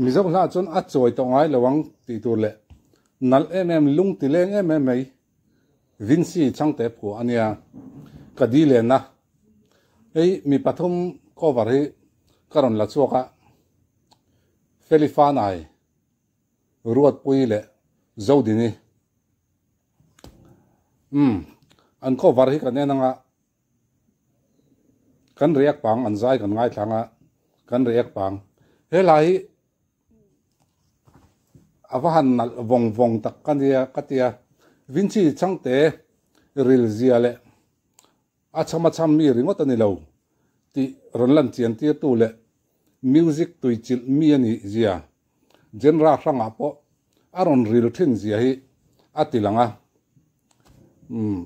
Mizo hla chuan a chawi tawh ngai lo ang tih tur leh nalh em em lung ti leng em em mai Vincy Chhangte phuah a nia. Ka di lenna hei mi pathum cover hi ka rawn la chhuak a, Feli Fanai, Ruatpui leh Zodini. Umm an cover hi kan en anga Kan react pang an zai kan ngaithla anga kan react pang. He hla hi a va han nalh vawng vawng tak ka nia ka tia. Vincy Chhangte ril zia leh a chham a chham mi ringawt a ni lo tih rawn lan chian tirtu leh music tuichilh mi a nih zia genre hrangah pawh a rawn ril thin zia hi a ti lang a. Umm.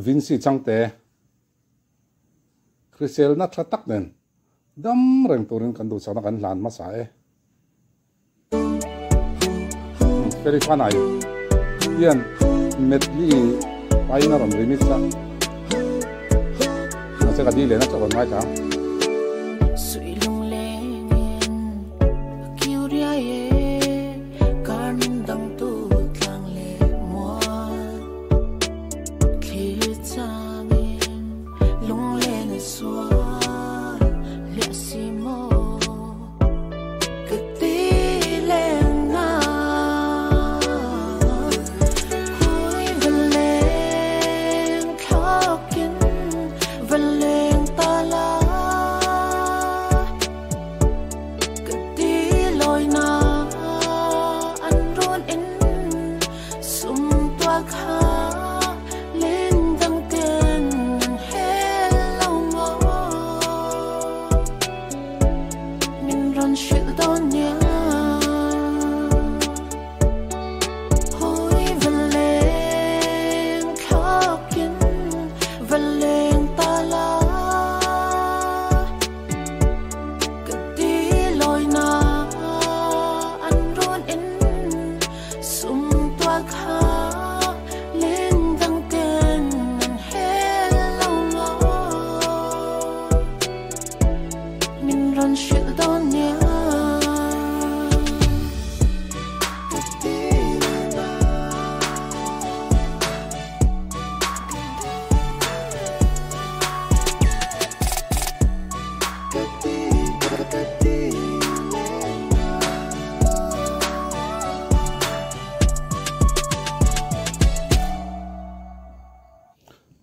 Vincy Changte hriselna tha tak nen dam reng turin kan duhsakna kan hlan hmasa e. Feli Fanai hian medley pain a rawn remix a, mahse ka dil lehna chauh kan ngaithla ang.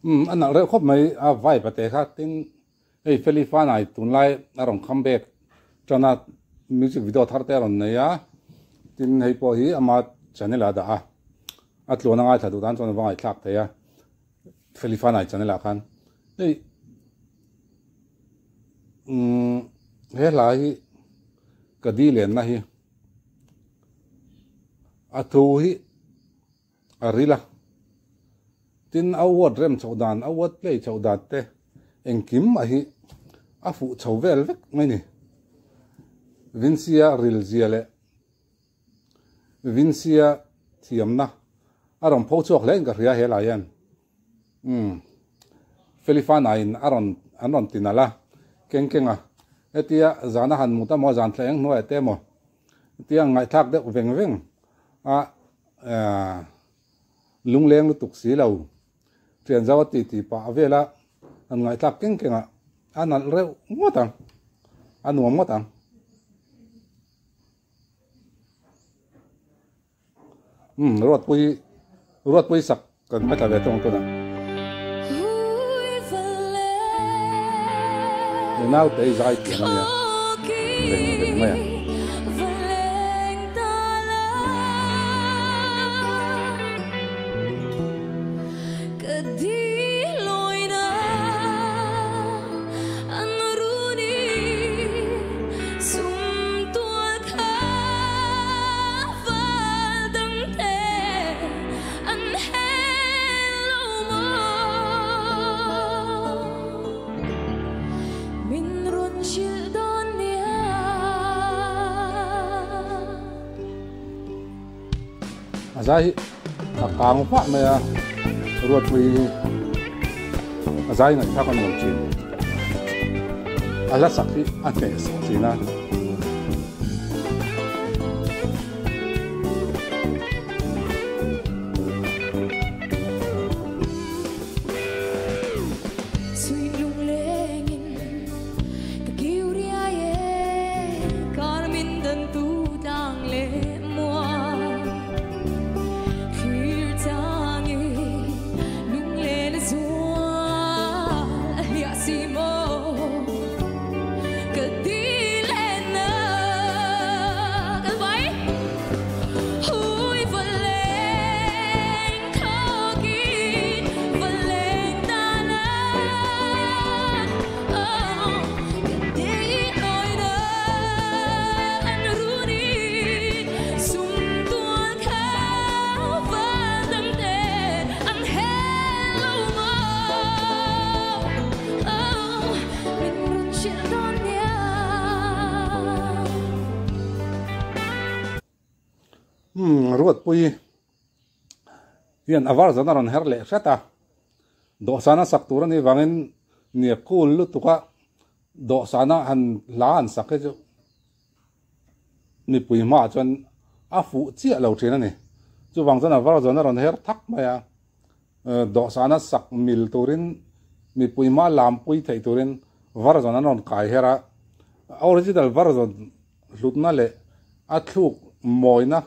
Umm a nalh reuh khawp mai a vibe a te kha tin hei Feli Fanai tunlai a rawn come back tana music video thar te a rawn nei a tin hei pawh hi ama channel ah a dah a a tluan a ngaithla duh tan chuan a va ngaihthlak thei a Feli Fanai channel ah khan hei umm he hla hi ka di lenna hi a thu hi a ril a tin a word rem chhoh dan a word play chhoh dan te engkim a hi a fuh chho vel vek mai ni Vincy-a ril zia leh Vincy-a thiamna a rawn pho chhuak hle in ka hria he lai hian. Umm Felifana in a rawn an rawn ti nalh a, keng keng a, hetia zan a han mut a maw zan thla eng hnuaiah te emaw hetia ngaihthlak deuh veng veng a lungleng lutuk si lo thian zo a ti ti pah vel a han ngaihthlak keng keng a a nalh reuh ngawt ang a nuam ngawt ang. Umm Ruatpui Ruatpui sak kan hmaithla ve tawng tunah. He naute hi zai thiam a nia veng veng mai a. A zai hi a kang vah mai a, Ruatpui hi a zai ngaihthlak a nuam thin. A hla sak hi a hnehsawh thin a. Umm Ruatpui hian a var zan a rawn her leh hret a, dawhsana sak tur a nih vangin nia cool lutuk a dawhsana han hla han sak hi chu mipui hmaah chuan a fuh chiah lo thin a ni. Chuvang chuan a var zan a rawn her thak mai a, dawhsana sak mil turin mipui hma lampui theih turin var zan an rawn kai her a, original var zan hlutna leh a thluk mawina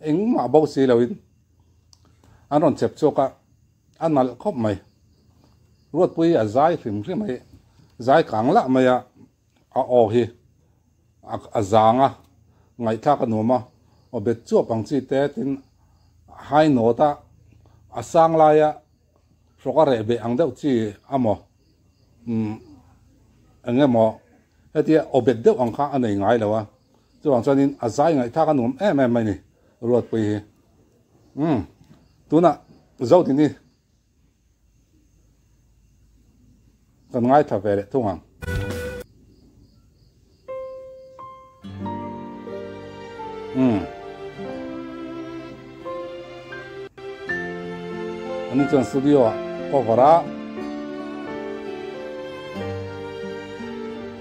engmah bo si loin an rawn chep chhuak a, a nalh khawp mai. Ruatpui a zai hrim hrim a hi, zai kang lah mai a, a aw hi a zang a, ngaihthlak a nuam a, aw bet chuap ang chi te tin high note a a sang laia hrawk a reh beh ang deuh chi a maw umm eng emaw hetia aw bet deuh ang kha a nei ngai lo a, chuvang chuanin a zai ngaihthlak a nuam em em mai ni Ruatpui hi umm tunah Zodini kan ngaithla ve leh thung ang. Umm. Ani chuan studio ah cover a.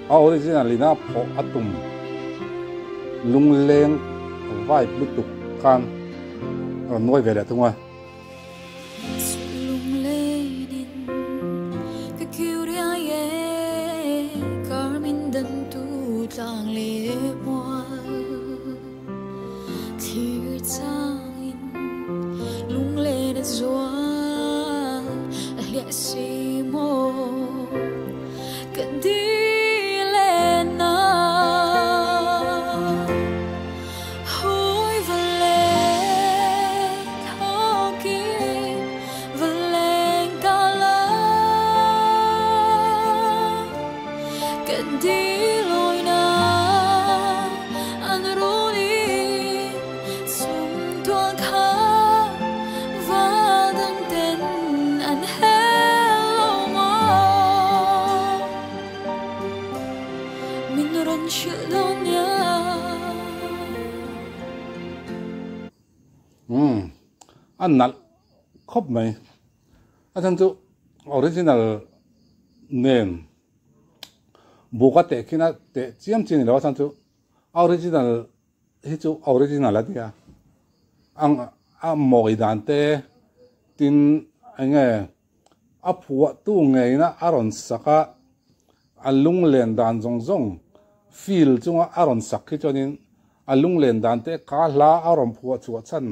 A original in a phawh a tum lungleng vibe lutuk khan a rawn nuai ve leh thung a. Umm a nalh khawp mai a chhan chu original nen buka teh khin a teh chiam chi a ni lo a chhan chu original hi chu original a nia ang a mawi dan te tin eng nge a phuah tu ngeina a rawn sak a a lunglen dan zawng zawng feel chunga a rawn sak hi chuanin a lunglen dan te ka hla a rawn phuah chhuah chhan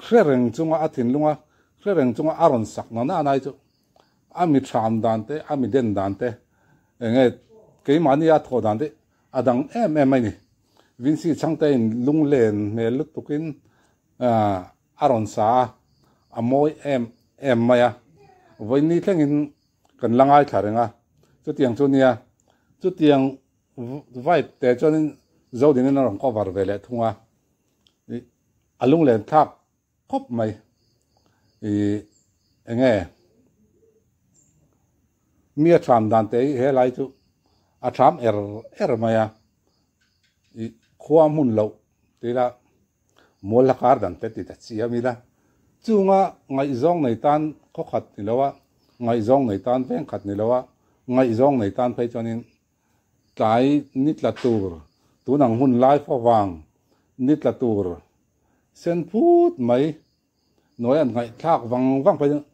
hre reng chunga a thinlunga hre reng chunga a rawn sak na na nai chu a mi thram dan te a mi den dan te enge keimahni a thawh dan te a dang em em mai ni Vincy chhangte in lunglen hmel lutukin a rawn sa a, a mawi em em mai a, vawiin thlengin kan la ngaithla reng a, chutiang chu nia, chutiang vibe te chuanin Zodinin a rawn cover ve leh thung a, a lunglen thlak khawp mai, ih eng nge mi a tham dan te hi helai chu a tham er er mai a, ih khua hmun loh tila. Mual hla kar dang te ti ta chiam ila, chunga ngaihzawng nei tan khaw khat ni lo a, ngaihzawng nei tan veng khat ni lo a, ngaihzawng nei tan phei chuanin tlai ni tla tur, tun ang hun lai favang ni tla tur sen phut mai hnuai an ngaihthlak vang vang phei chuan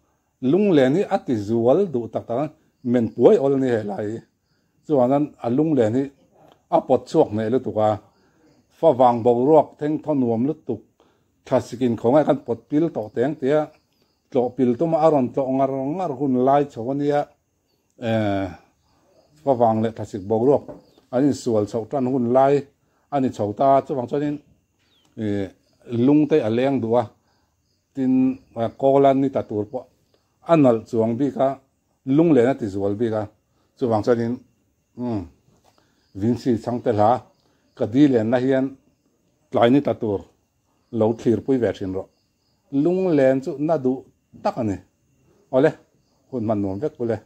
lunglen hi a ti zual duh tak tak a, men puai awl a ni helai hi. Chuan a lunglen hi a pawt chhuak hneh lutuk a, favang boruak theng thaw nuam lutuk tha sikin khawngaih khan pawt pil tawh teng tia tlawh pil tuma a rawn tlawh ngar ngar hun lai chho a nia, eh favang leh thlasik boruak an insual chhoh tan hun lai a ni chho ta, chuvang chuanin ih lung te a leng duh a, tin kawl a ni ta tur pawh a nalh chuang bik a. Lunglen a ti zual bik a, chuvang chuanin umm Vincy chhangte hla ka di lenna hian tlai ni tla tur lo thlirpui ve thin rawh. Lunglen chu na duh tak a ni. Awle, hun hman nuam vek bul e.